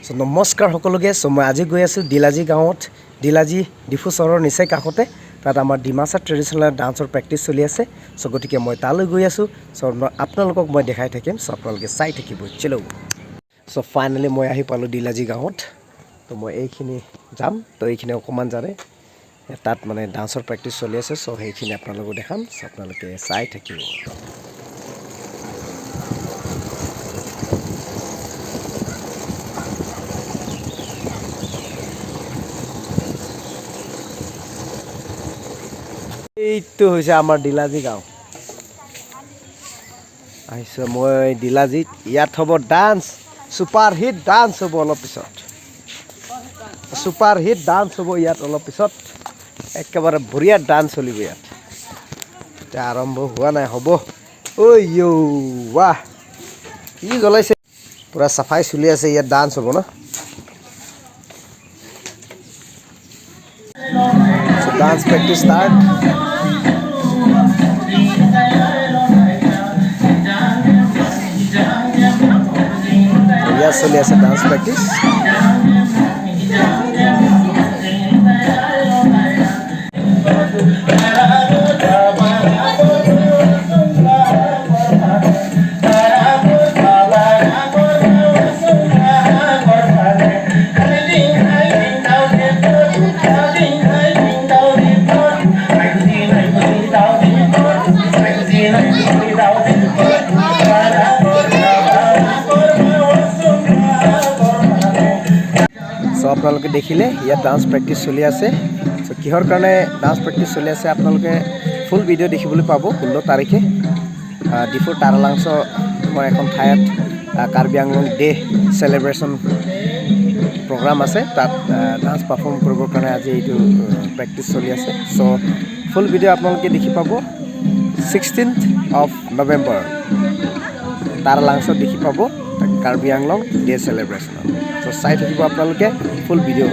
চ' নমস্কাৰ সকলোকে। চ' মই আজি গৈ আছোঁ দিলাজী গাঁৱত। দিলাজী ডিফু চহৰৰ নিচেই কাষতে। তাত আমাৰ ডিমাচা ট্ৰেডিশ্যনেল ডান্সৰ প্ৰেক্টিচ চলি আছে। চ' গতিকে মই তালৈ গৈ আছোঁ। চ' আপোনালোকক মই দেখাই থাকিম। চ' আপোনালোকে চাই থাকিব। চলো। চ' ফাইনেলি মই আহি পালোঁ দিলাজী গাঁৱত। তো মই এইখিনি যাম। তো এইখিনি অকণমান জানে, তাত মানে ডান্সৰ প্ৰেক্টিচ চলি আছে। চ' সেইখিনি আপোনালোকক দেখাম। চ' আপোনালোকে চাই থাকিব। এইটো হৈছে আমাৰ দিলাজী গাঁও। আহিছোঁ মই দিলাজীত। ইয়াত হ'ব ডান্স, ছুপাৰ হিট ডান্স হ'ব অলপ পিছত। ছুপাৰ হিট ডান্স হ'ব ইয়াত অলপ পিছত। একেবাৰে বঢ়িয়া ডান্স চলিব ইয়াত। এতিয়া আৰম্ভ হোৱা নাই, হ'ব। ঐ ৱাহ, কি জ্বলাইছে! পূৰা চাফাই চলি আছে। ইয়াত ডান্স হ'ব ন। Dance practice start. ইয়াত চলি আছে ডান্স প্ৰেক্টিচ। চ' আপোনালোকে দেখিলে, ইয়াত ডান্স প্ৰেক্টিচ চলি আছে। চ' কিহৰ কাৰণে ডান্স প্ৰেক্টিচ চলি আছে, আপোনালোকে ফুল ভিডিঅ' দেখিবলৈ পাব। 16 তাৰিখে ডিফুৰ তাৰালাংছ তোমাৰ এখন ঠাইত Karbi Anglong day celebration programme আছে। তাত ডান্স পাৰফৰ্ম কৰিবৰ কাৰণে আজি এইটো প্ৰেক্টিচ চলি আছে। চ' ফুল ভিডিঅ' আপোনালোকে দেখি পাব। 16th of November তাৰালাংছত দেখি পাব কাৰ্বি আংলং ডে চেলিব্ৰেশ্যনত। চ' চাই থাকিব আপোনালোকে ফুল ভিডিঅ'।